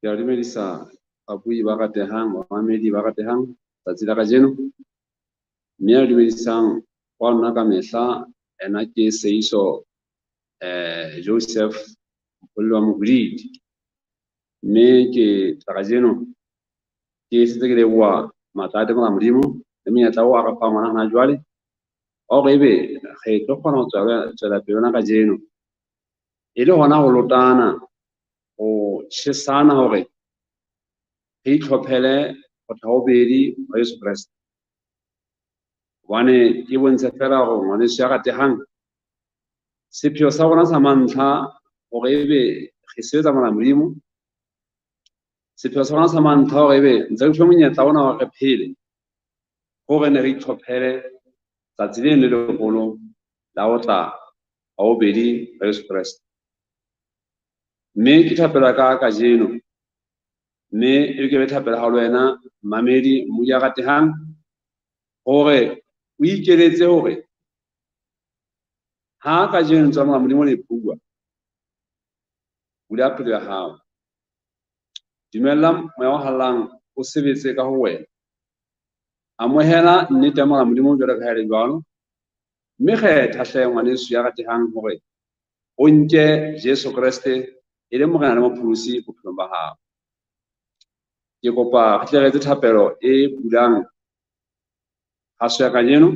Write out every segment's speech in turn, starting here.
Ke a dumedisa babui ba ratehang, bamamedi ba ratehang tsatsi la kajeno. Mme ya dumedisang wa nna ka mehla ena ke Seiso Joseph Mpollo wa Mohodidi. Mme ke tla kajeno ke setse ke leboha matla a teng a Modimo le monyetla o a re fang ona hona jwale wa hore ebe re tlo kgona ho tswela pele hona kajeno. E le hona ho lotana, ho tjhesana hore re itlhophele ho tla bobedi wa Jesu Kreste. Hobane ke bontshe feela hore ngwaneso ya ratehang, sepheo sa rona sa mantlha hore ebe re sebetsa mona Modimo, sepheo sa rona sa mantlha hore ebe ntse re fuwe monyetla ona hore re phele, hore ne re itlhophele tsatsi leno le leholo la ho tla ha bobedi ba Jesu Kreste. Mme ke thapelo ya ka kajeno, mme e ke be thapelo ya hao le wena mmamedi, mmodi ya ratehang, hore o ikeletse hore ha kajeno tswa mora Modimo le bua, bula pelo ya hao, dumella moya o hallang o sebetse ka ho wena, amohela nnete ya mora Modimo jwalo ka ha e le jwalo, mme kgetha hle ngwaneso ya ratehang hore o nke Jesu Kreste e le Morena le Mopholosi bophelong ba hao. Ke kopa re tle re etse thapelo e bulang kgaso ya kajeno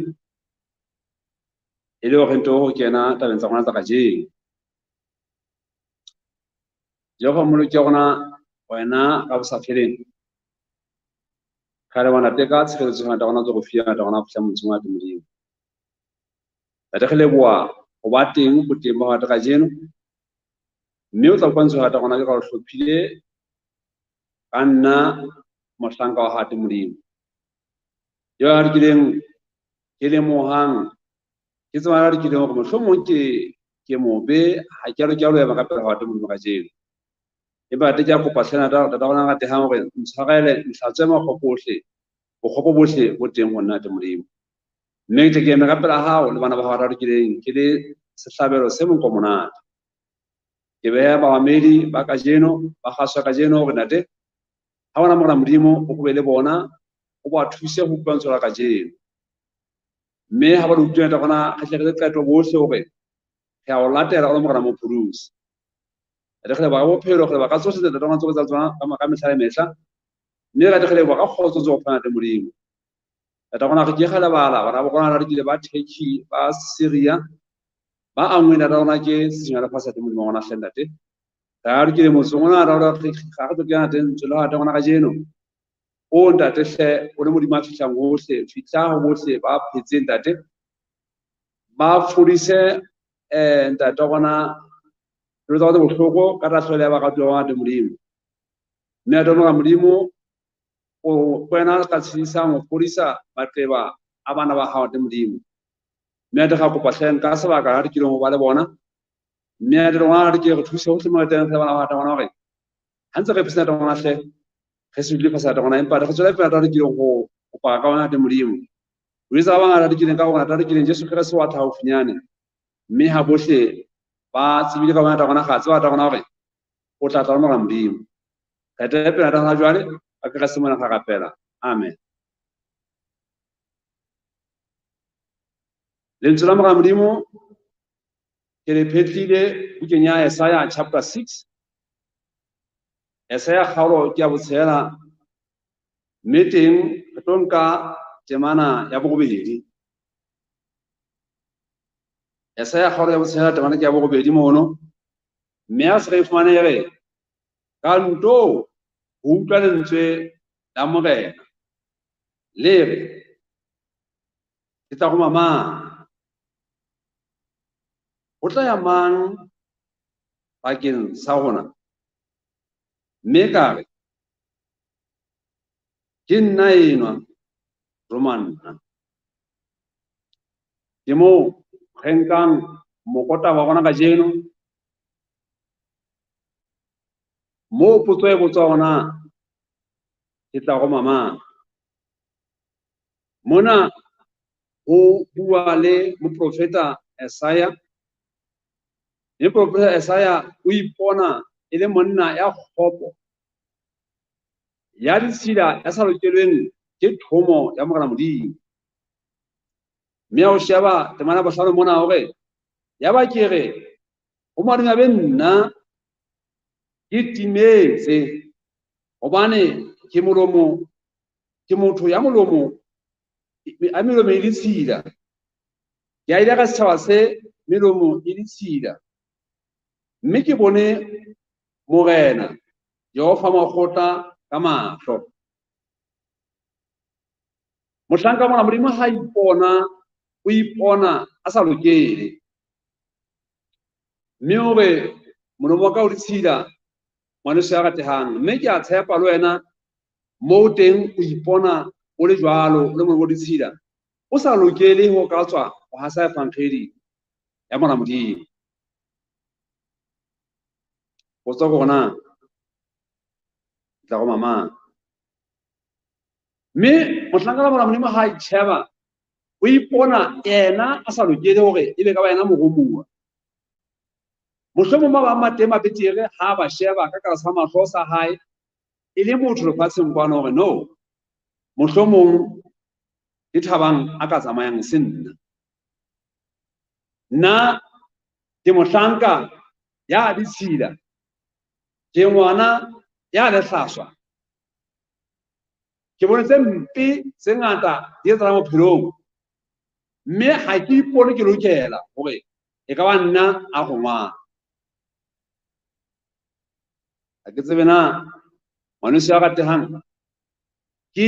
e le hore nto ho kena tabeng tsa rona tsa kajeno. Jehova Mmoloki wa rona, wena ka bosafeleng, re a leboha Ntate ka tshireletso ya rona tse re fileng Ntate rona ho fihla motseng wa Modimo. Ntate re leboha ho ba teng boteng ba Ntate kajeno, mme o tla utlwa lentswe la Ntate rona jwalo ka o hlophile ka nna mohlanka wa Ntate Modimo. Eo a lokileng ke lemohang ke tseba a lokileng hore mohlomong ke mobe, ha ke a lokela ho ema ka pele ho Ntate Modimo kajeno. Empa Ntate ke a kopa hle Ntate, Ntate rona ratehang hore ntshwarele, ntlhatswe makgopo ohle, bokgopo bohle bo teng ho nna Ntate Modimo. Mme ke tle ke eme ka pela hao le bana ba hao ba lokileng ke le sehlabelo se monko monate. Ke beha bamamedi ba kajeno, ba kgaso ya kajeno hore Ntate, ha bona Morena Modimo o be le bona, o ba thuse ho utlwa lentswe la kajeno. Mme ha ba le utlwa Ntate rona, re tle re etse qeto bohle hore re a o latela o le Morena Mopholosi. Re re leboha ka bophelo, re leboha ka tsohle tse Ntate rona tse tsona ka mehla le mehla. Mme re re leboha ka kgotso tse o fang Ntate Modimo. Ntate rona re ke ra lebala bana ba rona ba kile ba Turkey, ba Syria, ba angwe Ntate rona ke tshenyo ya lefatshe Ntate Modimo wa rona hle Ntate. Re a lokile motseng ona Ntate rona ga re tlo kena teng lentswe la Ntate rona kajeno. O Ntate hle o le Modimo a fihlang hohle, fihla ho bohle ba phetseng Ntate. Ba fodise Ntate rona pelo tsa bona tse bohloko ka tahlehelo ya baratuwa ba Ntate Modimo. Mme Ntate rona Modimo o wena ka tshedisang ho fodisa maqeba a bana ba hao Ntate Modimo. Mme Ntate ra kopa hle nka sebaka ha re kileng ho ba le bona. Mme Ntate rona re ke re thuse hohle mo re teng hle bana ba Ntate rona hore ha ntse re phetse Ntate rona hle re se dule fatshe Ntate rona, empa re tswele pele Ntate re kileng ho paka ka wena Ntate Modimo. O etsa ba bangata re kileng ka rona Ntate re kileng Jesu Kreste wa tla haufinyane. Mme ha bohle ba tsebile ka wena Ntate rona, ra tseba Ntate rona hore o tla tla Morena Modimo. Re etele pele Ntate rona jwale ka Kreste mona ra rapela. Amen. Lentswe la Morena Modimo ke le phetlile bukeng ya Isaiah chapter 6. Isaiah kgaolo ke ya botshelela, mme teng re tlo nka temana ya borobedi. Isaiah kgaolo ya botshelela temana ke ya borobedi mono, mme a se re fumane e re ka nto ho utlwa lentswe la Morena le re ke tla roma mang, ho tla ya mang bakeng sa rona? Mme ka re ke nna enwa, roma nna. Ke moo re nkang mokotaba wa rona kajeno, moo potso e botswa hona ke tla roma mang. Mona ho bua le moprofeta Isaiah, mme moprofeta Isaiah o ipona e le monna ya kgopo, Ya ditshila ya sa lokelweng ke thomo ya Morena Modimo. Mme ha o sheba temana bohlano mona hore ya ba ke re ho madimabe nna ke timetse hobane ke molomo ke motho ya molomo a melomo e ditshila. Ke a ile ka setjhaba se melomo e ditshila. Mme ke bone Morena Jehova makgotla ka mahlo. Mohlanka mona Modimo ha ipona o ipona a sa lokele. Mme o re molomo wa ka o ditshila ngwaneso ya ratehang. Mme ke a tshepa le wena moo teng o ipona o le jwalo o le molomo o ditshila. O sa lokele ho ka tswa ho hasa evangeli ya Morena Modimo. Potso ke hore na tla go mamang. Mme mohlanka wa Morena Modimo ha itjheba o ipona yena a sa lokele hore ebe ka ba yena moromuwa. Mohlomong ba bang ba teng ba betere ha ba sheba ka tlasa mahlo sa hae e le motho lefatsheng kwana hore no mohlomong ke Thabang a ka tsamayang se nna. Nna ke mohlanka ya ditshila, ke ngwana ya lehlaswa. Ke bone tse mpe tse ngata di etsahalang bophelong, mme ha ke ipone ke lokela hore e ka ba nna a rongwang. Ha ke tsebe na ngwaneso ya ratehang ke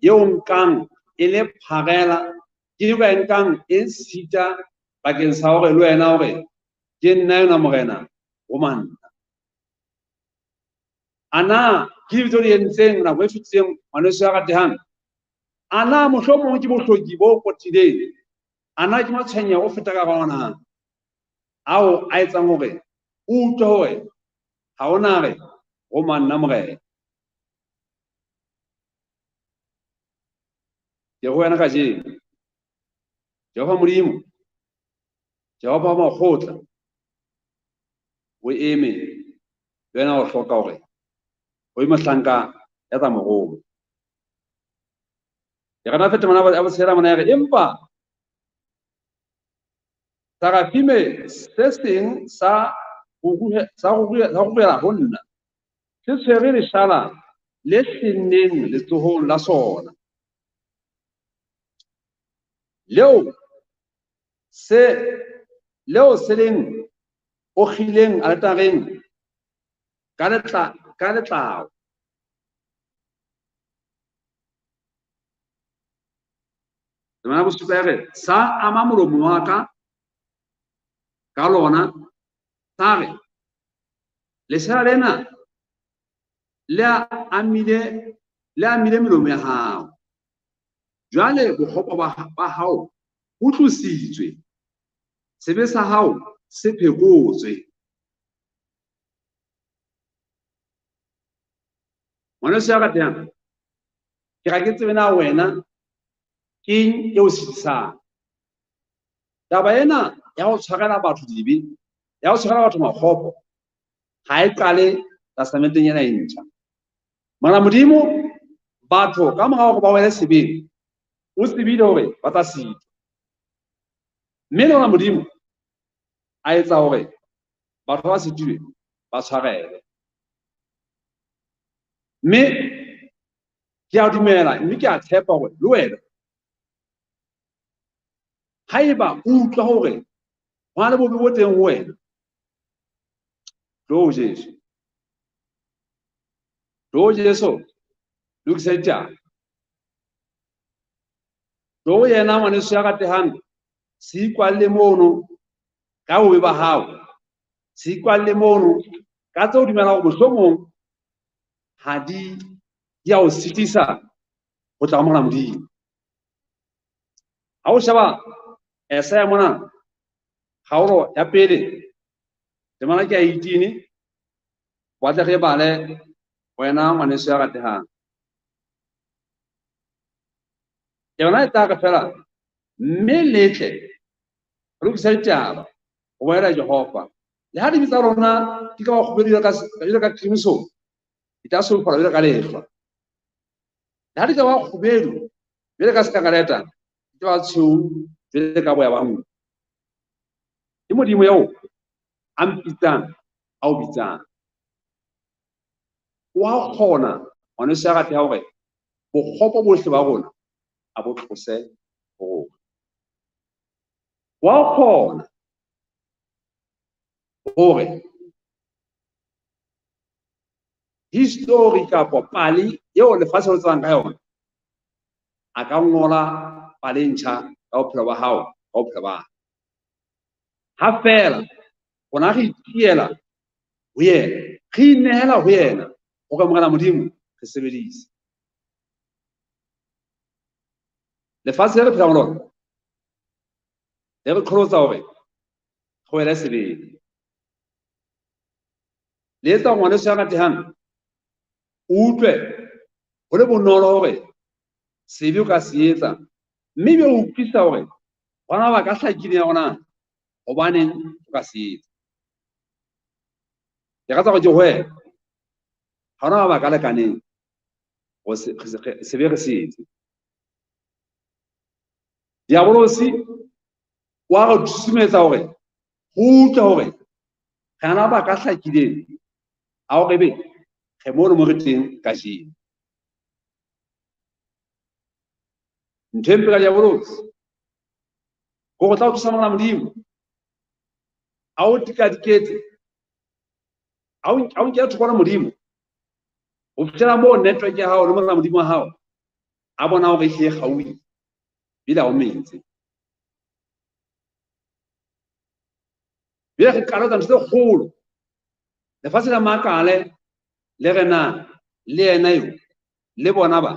eo nkang e le pharela, ke eo ka e nkang e sita bakeng sa hore le wena hore ke nna enwa Morena roma nna. A na ke dibitso di entseng nako e fetileng ngwaneso ya ratehang? A na mohlomong ke bohloki bo potileng? A na ke matshwenyeho o feta ka ona ao a etsang hore o utlwe hore ha ona re roma nna Morena? Ke ho wena kajeno. Jehova Modimo, Jehova wa makgotla, o eme le wena o hloka hore o be mohlanka ya tsa moroma. Ke rata feta mona ya botshelela mona ya re, empa Serafime se seng sa rurela ho nna, se tshwere leshala le hlenneng letsohong la sona. Leo se leng okgileng aletareng ka letlao. Temana bosupa ya re, sa ama molomo wa ka ka lona, sa re, leshala lena le amile melomo ya hao. Jwale bokgopo ba hao bo tlositswe, sebe sa hao se phekotswe. Ngwaneso ya ratehang, ke ra ke tsebe na wena keng eo sitisang. Taba ena ya ho tshwarela batho dibe, ya ho tshwarela batho makgopo, ha e qale testamenteng ena e ntjha. Mona Modimo, batho ka mora hore ba wele sebeng, o tsebile hore ba tla sitwa. Mme le hona Modimo a etsa hore batho ba sitilwe ba tshwarelwe. Mme ke a dumela, mme ke a tshepa hore le wena haeba o utlwa hore ho na le bobe bo teng ho wena, tlo Jesu. Tlo Jesu, lokisa ditaba. Tlo yena ngwaneso ya ratehang, se ikwalle mono ka bobe ba hao. Se ikwalle mono ka tseo dumela hore mohlomong ha di ya o sitisa ho tla ho Morena Modimo. Ha o sheba Esaya mona, kgaolo ya pele, temana ke ya 18, wa tle re bale wena ngwaneso ya ratehang. Yona e tla re fela, mme le tle re lokise ditaba ho boela Jehova. Le ha dibe tsa rona di ka ba kgubedu jwalo ka crimson, di tla sweufala jwalo ka lehlwa. Le ha di ka ba kgubedu jwale ka sekareleta, di tla ba tshweu jwale ka boya ba nku. Ke Modimo eo a mpitsang, a o bitsang. Wa kgona ngwaneso ya ratehang hore bokgopo bohle ba rona a bo tlose ho rona. Wa kgona hore history kapa pale eo lefatshe le tsebang ka yona, a ka ngola pale e ntjha ka bophelo ba hao, ka bophelo ba ka. Ha feela rona re itiela ho yena, re inehela ho yena hore Morena Modimo re sebedise. Lefatshe le re phelang ho lona le re qholotsa hore re wele sebeng. Le etsa ngwaneso ya ratehang o utlwe ho le bonolo hore sebe o ka se etsa, mme ebe o utlwisisa hore hona mabaka a hlakileng ya rona hobaneng o ka se etsa. Ke rata hore ke ho wena, ha hona mabaka a lekaneng hore sebe re se etse. Diabolosi wa re susumetsa hore ho utlwe hore re na le mabaka a hlakileng a hore ebe re mono mo re teng kajeno. Ntho e mpe ka diabolosi hore o tla o thusa Morena Modimo, a o tikadiketse, a o nkele thoko le Modimo, ho fihlela moo network ya hao le Morena Modimo wa hao a bona hore ehlile e kgaohile, ebile ha o metse. Jwale re qala ho etsa ntho tse kgolo. Lefatshe la makale le re na le yena eo le bona ba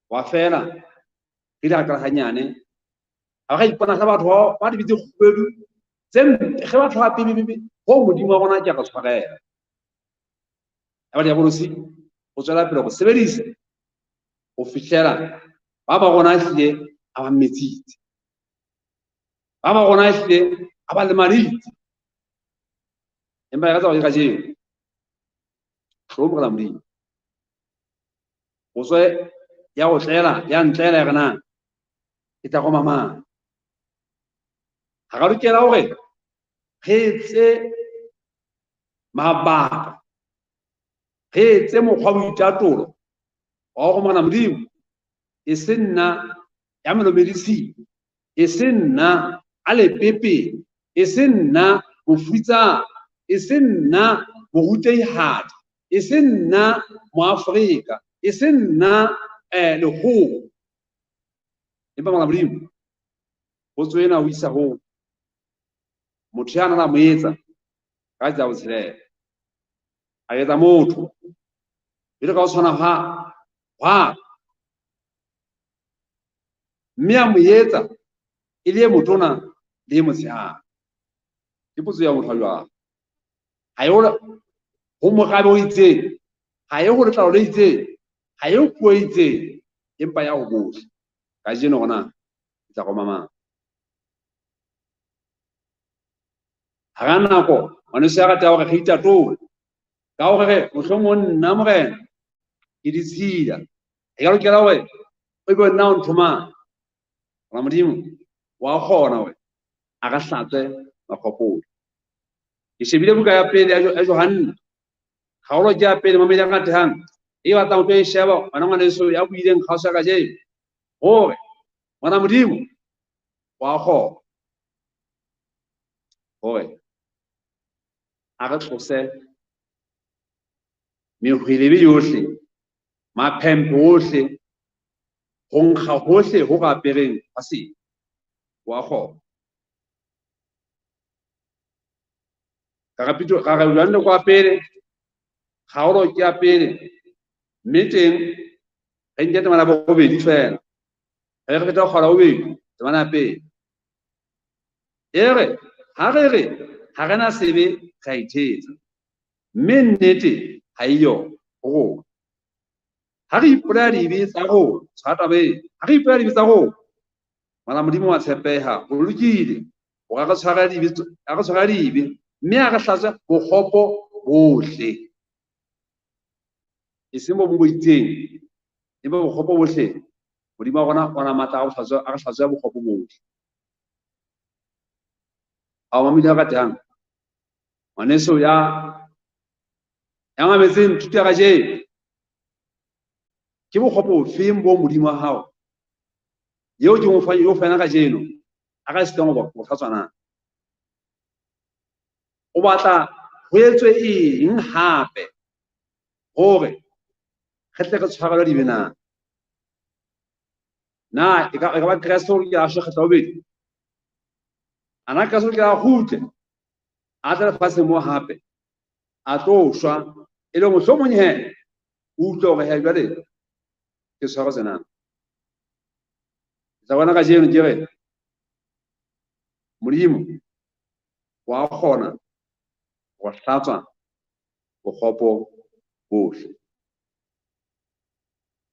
wa fela re ile ra qala hanyane. Ha re ipona re batho ba dibitse kgubedu tse mpe, re batho ba pele, pele, ho Modimo wa rona ke a re tshwarela. Ya ba diabolosi o tswela pele ho sebedisa ho fihlela ba ba rona ehlile a ba metsitse, ba ba rona ehlile a ba lemaditse. Empa e rata hore kajeno tlo Morena Modimo o tswe ya o tlela, ya ntlela ya re na e tla roma mang. Ha ra lokela hore re etse mabaka, re etse mokgwa wa boitatolo wa hore Morena Modimo e se nna ya melomedising, e se nna a lepepeng, e se nna mofutsana, e se nna morutehadi, e se nna moafrika, e se nna lekgowa. Empa Morena Modimo potso ena o isa ho motho ya nang a mo etsa ka tsa botshelela, a etsa motho jwalo ka ho tshwana hwa mme a mo etsa e le e motona le e motshehadi. Ke potso ya motho jwang? Ha e ho morabe o itseng, ha e ho letlalo le itseng, ha e ho puo e itseng, empa ya ho bohle. Kajeno hona ke tla roma mang? Hara nako ngwaneso ya rata hore re itatole ka hore re mohlomong nna Morena ke ditshila, e ka lokela hore o be nna o nthomang. Morena Modimo wa kgona hore a re hlatswe makgopo. Ke shebile buka ya pele ya Johanne, kgaolo ke ya pele mamedi a ratehang, e batlang ho tlo e sheba ngwana ngwaneso ya buileng kgaoso ya kajeno, hore Morena Modimo wa kgona hore a re tlose mehwelebe yohle, maphempe ohle, ho nkga hohle ho re apereng hwa sebe. Wa kgona. Ka re Johanne kwa pele, kgaolo ke ya pele, mme teng re nke temana ya borobedi feela. Re re feta ho kgaolo ya bobedi, temana ya pele. E re, ha re re ha re na sebe, re a ithetsa, mme nnete ha e yo ho rona. Ha re ipolaya dibe tsa rona, tshwara taba ena, ha re ipolaya dibe tsa rona, Morena Modimo wa tshepeha, o lokile, hore a re tshwarele dibe, a re tshwarele dibe, mme a re hlatswe bokgopo bohle. E seng bo bong bo itseng, empa bokgopo bohle. Modimo wa rona o na matla a re hlatswa bokgopo bohle. A o mamedi a ratehang, ngwaneso ya mametseng thuto ya kajeno, ke bokgopo bofeng bo Modimo wa hao eo ke mo eo fana kajeno a ka sitang ho hlatswa na? O batla ho etswe eng hape hore re tle re tshwarelwe dibe na? Na e ka ba Kreste o lokela a shwe kgetlo la bobedi? Ana Kreste o lokela a kgutle a tle lefatsheng mo hape a tlo shwa, e le mohlomong he o utlwe hore he jwale ke tshwaretswe na? Ke tla bona kajeno ke re Modimo wa kgona go hlatswa bokgopo bohle.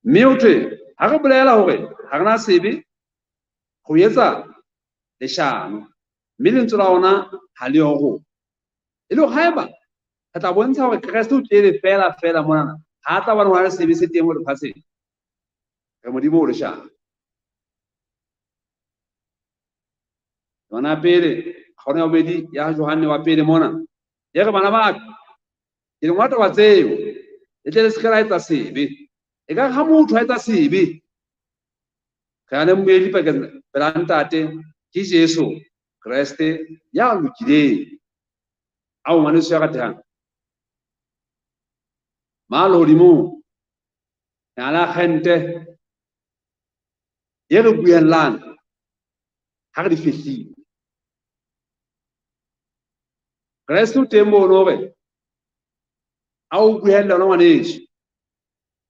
Mme ho thwe ha re bolela hore ha re na sebe, go etsa leshano, mme lentswe la ona ha le yo rona. E le hore haeba re tla bontsha hore Kreste o tlile fela fela monana, ha tla bona hore sebe se teng mo lefatsheng, re Modimo o leshano. Yona pele, kgaolo ya bobedi ya Johanne wa pele mona, e re bana ba ka, ke le ngola taba tseo, le tle le se ke la etsa sebe. E ka ha motho a etsa sebe, re na le mmuelli pakeng pela Ntate, ke Jesu Kreste ya lokileng. Ao ngwaneso ya ratehang, ma lehodimong re na le akgente e re buellang ha re di fehlile. Kreste o teng mono hore a o buelle wena ngwaneso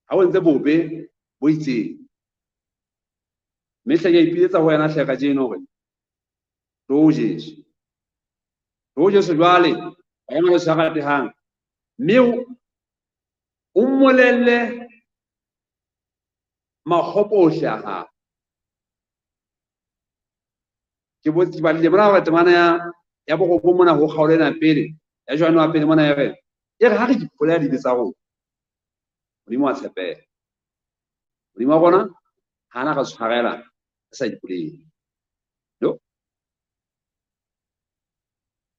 ha o entse bobe bo itseng. Mme hle ke a ipiletsa ho wena hle kajeno hore tlo Jesu. Tlo Jesu jwale, ba ngwaneso ya ratehang, mme o mmolelle makgopo ohle a hao. Ke badile mona hore temana ya borobong mona ho kgaolo ena pele, ya Johanne wa pele mona e re, e re ha re ipolela dibe tsa rona, Modimo wa tshepeha. Modimo wa rona ha ana re tshwarela re sa ipolele. No.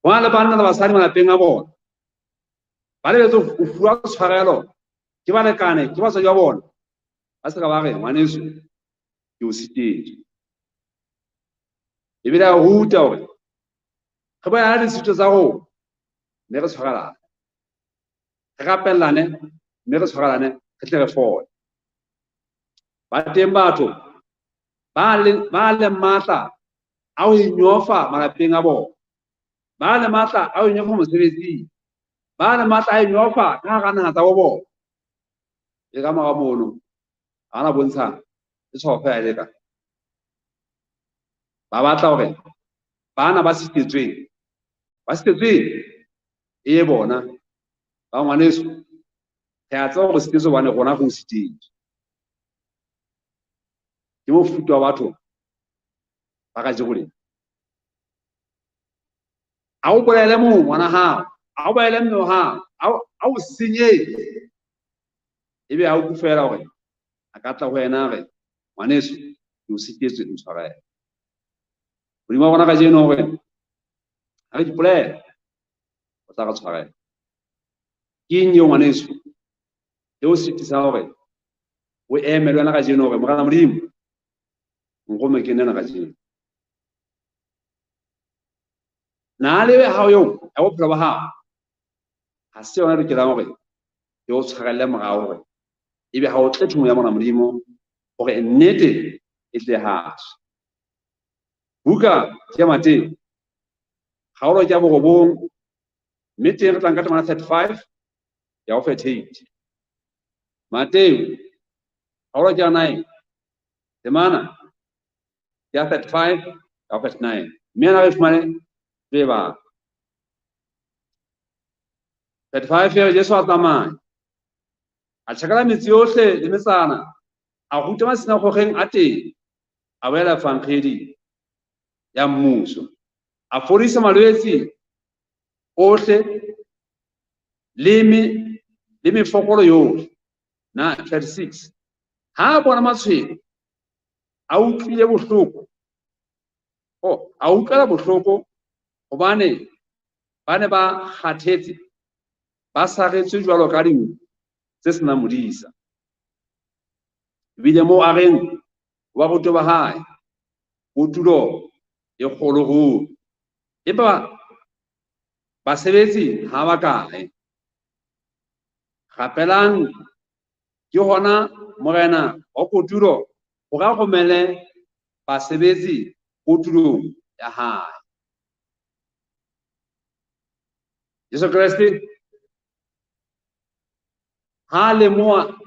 Ho na le banna le basadi malapeng a bona, ba lebetse ho fuwa tshwarelo ke balekane, ke batswadi ba bona, ba se ka ba re ngwaneso ke o sitetswe. Bibele ya ruta hore re bolelane ditshito tsa rona mme re tshwarelane, re rapellane mme re tshwarelane, re tle re fole. Ba teng batho ba le matla a ho inyofa malapeng a bona, ba le matla a ho inyofa mosebetsing, ba le matla a ho inyofa ka hara naha tsa bo bona. E ka mora mono ha na bontsha e tshwao feela le ka ba batla hore bana ba sitetsweng e bona ba ngwaneso, re a tseba hore sitetswe hobane rona re o sitetswe. Ke mofuta wa batho ba kajeko lena. A o bolele mong ngwana hao, a o bolele mme wa hao, a o senyetse, ebe ha o utlwe feela hore a ka tla ho wena a re ngwaneso ke o sitetswe, ntshwarele. Modimo wa rona kajeno hore ha re ipolela o tla re tshwarela. Ke eng eo ngwaneso e o sitisang hore o eme le wena kajeno hore Morena Modimo nrome ke nena kajeno? Na le hao eo ya bophelo ba hao ha se yona e lokelang hore e o tshwarelle morao hore ebe ha o tle thomo ya Morena Modimo hore nnete e tle haswe. Buka ya Mateo kgaolo ke ya borobong, mme teng re tla nka temana 35 ya ho 38. Mateo kgaolo ke ya 9 temana ya 35 ya ho 39. Mme ana re fumane re ba 35 ya Jesu a tsamaya a tjhakela metse yohle le metsana, a ruta masinagogeng a teng, a bolela evangedi ya mmuso, a fodisa malwetse ohle le mefokolo yohle. Na 36. Ha a bona matshwele, a utlwile bohloko. Oh, a utlwela bohloko hobane ba ne ba kgathetse, ba saretswe jwalo ka dinku tse senang modisa. Ebile moo a reng ho barutuwa ba hae, kotulo e kgolo ruri, empa basebetsi ha ba kae. Rapelang ke hona Morena wa kotulo hore a romele basebetsi kotulong ya hae. Jesu Kreste ha lemoha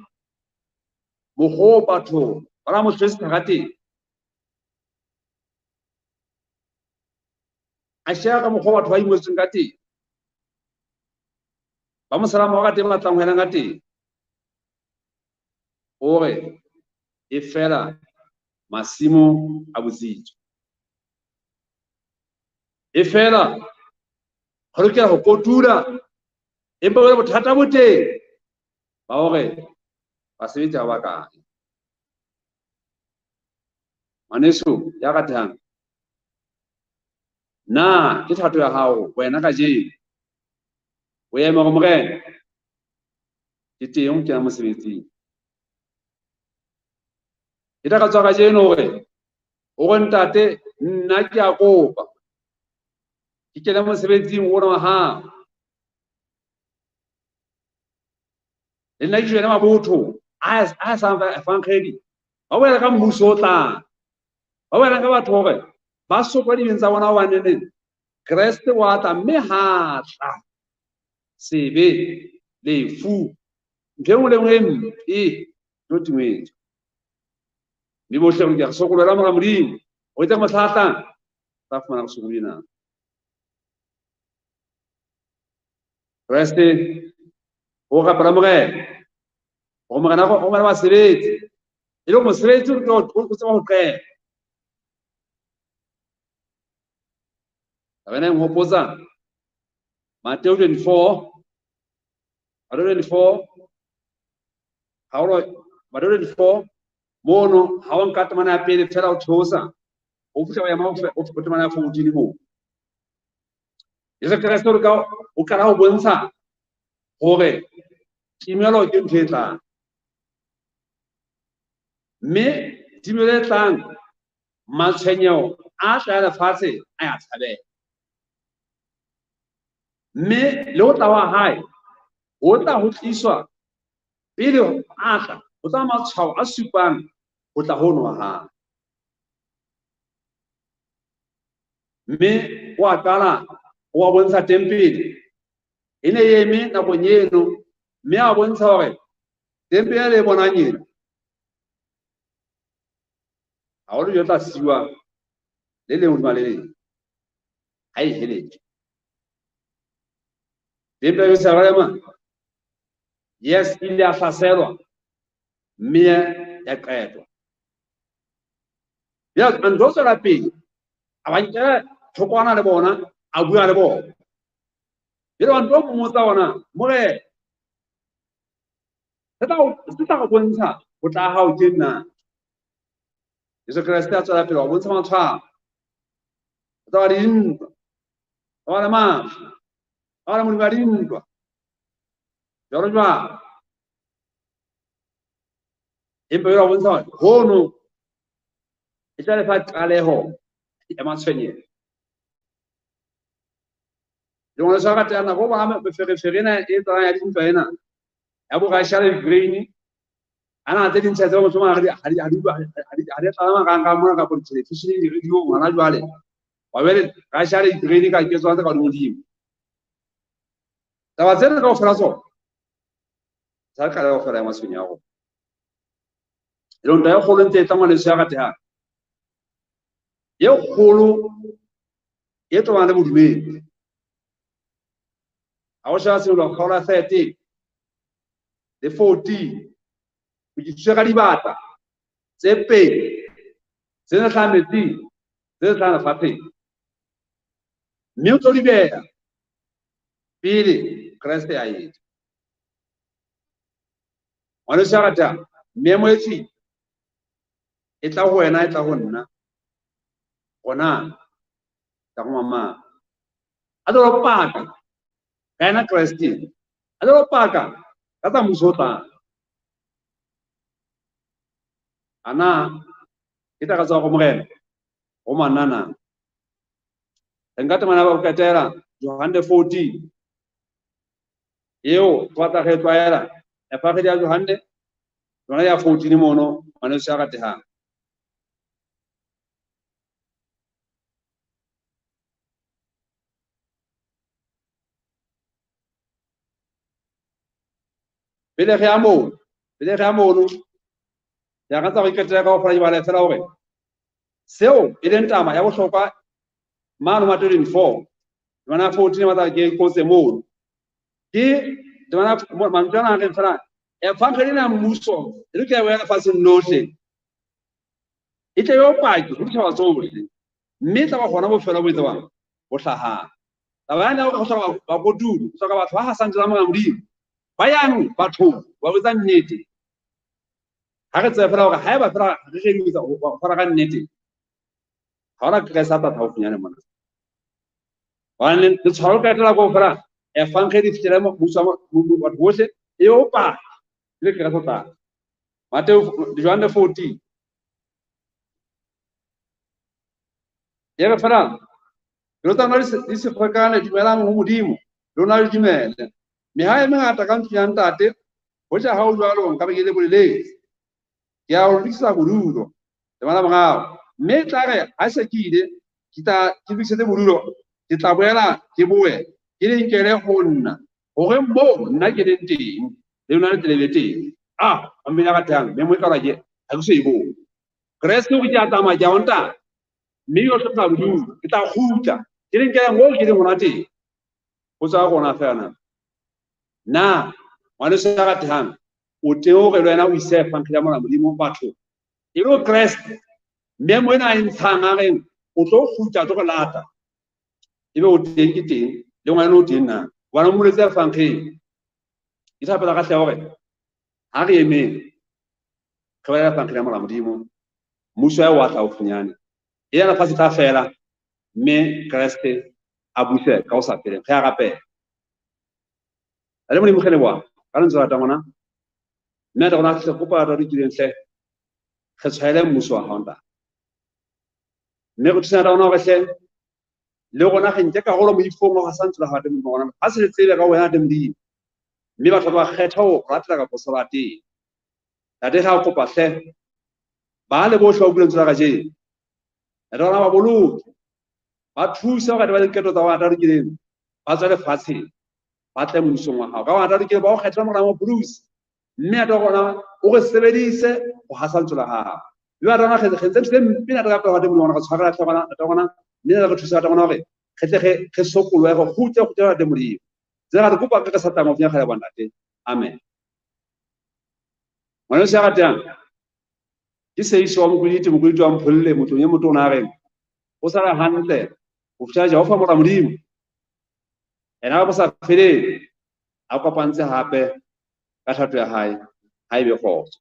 mokgwa batho ba la mo tshwere ka teng, a sheba ka mokgwa batho ba ingwetsweng ka teng, ba mo sala morao ka teng, ba tlang ho yena ka teng, o re e fela masimo a botsitswe, e fela re lokela ho kotula, empa jwale bothata bo teng ba hore basebetsi ha ba kae. Ngwaneso ya ratehang, na ke thato ya hao wena kajeno o eme hore Morena ke teng ho kena mosebetsing? Ke takatso ya kajeno hore o re ntate, nna ke a kopa ke kene mosebetsing ona wa hao. Le nna ke joine mabotho a sa evankgedi, ba bolela ka mmuso o tlang, ba bolela ka batho hore ba sokwa dibeng tsa bona hobane neng Kreste wa tla, mme ha tla sebe, lefu, ntho e nngwe le nngwe e mpe tlo timetswa. Mme bohle re lokela re sokolwela mora Modimo, ho etsa mohla a tlang, tla fumana re sokolile na. Kreste o rapela Morena hore Morena o romele basebetsi, e le mosebetsi o tseba ho qeta. Taba ena e nhopotsa Mateo 24, Mateo 24, kgaolo Mateo 24, mono ha o nka temana ya pele fela o theosa, o fihla o ema o temana ya 14 moo. Jesu Kreste o qala ho bontsha hore timelo ke ntho e tlang, mme timelo e tlang, matshwenyeho a tla lefatshe a ya tshabeha, mme le ho tla wa hae ho tla ho tliswa pele a tla, ho tla matshwao a supang ho tla hono wa hae. Mme o a qala o a bontsha tempele e ne e eme nakong eno, mme a bontsha hore tempele le e bonang ena ha ho lejwe tla siwa le leng hodima le leng, ha e heletswe. Tempele ya Jerusalema, yes, e ile ya hlaselwa mme ya qetwa. Jwale a ntho tswela pele, a ba nkela thokwana le bona, a bua le bona. Jwale ba ntho mmotsa ona, Morena, se tla go bontsha ho tla hao ke nna. Jesu Kreste a tswela pele wa bontsha matshwao. O tla ba le dintwa, o tla ba le mafu, o tla ba le modimo wa dintwa, jwalo jwalo. Empa jwale wa bontsha hore hono e tla lefa qaleho ya matshwenyeho. Le ngwaneso wa ratehang, nako o bona meferefere ena e tsamayang ya dintwa ena ya bo Russia le Ukraine, ana tse ding tsa tseo mohlomong ha di tlala marangrang mona kapa dithelefisheneng, di-radio-ong hona jwale. Wa be Russia le Ukraine ka ke tsona tse ka hodimo-dimo. Taba tsena kaofela tsona tsa qaleho feela ya matshwenyeho a rona. E leng ntwa e kgolo ntse e tla ngwaneso ya ratehang, e kgolo e tobana le bodumedi. Ha o sheba Tshenolo kgaolo ya 13 le 14, o ke thuswe ka dibata tse pedi tse ne hlahang metsing, tse ne hlahang lefatsheng, mme o tlo di beha pele Kreste a etla. Ngwaneso ya ratang, memo e tswile. E tla ho wena, e tla ho nna. Rona, tla go mamang. A tlo paka ka yena Kreste. A tlo paka ka tsa mmuso o tlang. Ana ke takatso ya go Morena go manana. Re nka temana ya go qetela Johanne 14. Eo re batla re e tlwaela. Evangeli ya Johanne yona ya 14 mono, ngwaneso ya ratehang. Pele re ya moo, pele re ya mono, ke akantsa go iketela ka go fela dibale fela hore seo e leng taba ya bohlokwa mano ma 24 temana 14 batla ke kotse mono ke temana mantswe ana a reng fela evangeli ena ya mmuso e lokela ho ya lefatsheng lohle, e tle yo paki ho ditjhaba tsohle, mme e tla ba hona bofelo bo etswang bo hlahang. Taba ya hore go hloka bakotudi, go hloka batho ba hasang tsela Morena Modimo, ba yang bathong ba botsa nnete. Ha re tsebe fela hore haeba fela re re etsa ho fana ka nnete, ha hona Kreste a tla tla haufinyane mona. Hobane letshwao le qetela ko fela evangeli e fihlele mmuso wa batho bohle, e o paka le Kreste o tla. Mateo Johanne 14. E re fela pelo tsa lona di se ferekane, dumelang ho Modimo, lona le dumele. Meha e mengata ka ntlong ya Ntate, hoja ha ho jwalo nka be ke le boleletse. Ke ya ho lokisetsa bodulo, temana morao. Mme e tla re ha se ke ile, ke tla ke lokisetse bodulo, ke tla boela ke boe, ke le nkele ho nna, hore moo nna ke leng teng, le lona le tle le be teng. Ah, mmele a ratehang, mme mo e ka ke ha ke so e bone. Kreste o re ke a tsamaya, ke a ho Ntate, mme yo hlopha bodulo, ke tla kgutla, ke le nkele moo ke leng hona teng. Ho tswa rona fela na. Na ngwaneso ya ratehang, o teng hore le wena o ise evangeli ya Morena Modimo bathong. E le Kreste, memo ena a e ntshang a reng o tlo kgutla, tlo re lata. Ebe o teng ke teng, le ngwana o teng na. Hobane o mmoletse evangeli. Ke thapela ka hle hore ha re emeng, re bale evangeli ya Morena Modimo, mmuso ya wa tla haufinyane. E ya lefatshe tla fela, mme Kreste a buse ka ho sa feleng. Re a rapela. Le Modimo re leboha ka lentswe la ngwana. Mme re rona hle kopa re lokileng hle. Re tshwaele mmuso wa hao ntate. Mme re thusana rona hore hle le rona re nke karolo moifong wa ho sa ntse la hao Modimo rona. Ha se le tsebe ka wena Modimo. Mme batho ba kgetha ho ratela ka poso ba teng. Ntate re a kopa hle ba le bohle ba utlwileng lentswe la kajeno. Ntate rona ba boloke. Ba thuse hore ba le diketo tsa bona tsa lokileng. Ba tswe lefatsheng. Ba tle mmusong wa hao. Ka bona lokileng ba o kgethela Morena wa Mopholosi. Mme ntate rona o re sebedise ho hasa lentswe la hao. Mme ntate rona re ntse ntho e mpe ntate ka pele ho Modimo rona re tshwarela hle rona ntate rona mme re thusa ntate rona hore re tle re sokolohe re kgutle kgutle ntate Modimo. Tsena re kopa re sa tlang ho finya kgale ba ntate. Amen. Ngwaneso ya ratehang, ke Seiso wa Mokwediti, Mokwediti wa Mpholle, motlong e motona a reng o sala hantle ho fihlela Jehova Morena Modimo ena ka bo sa feleng a kopantse hape ka thato ya hae, ha e be kgotso.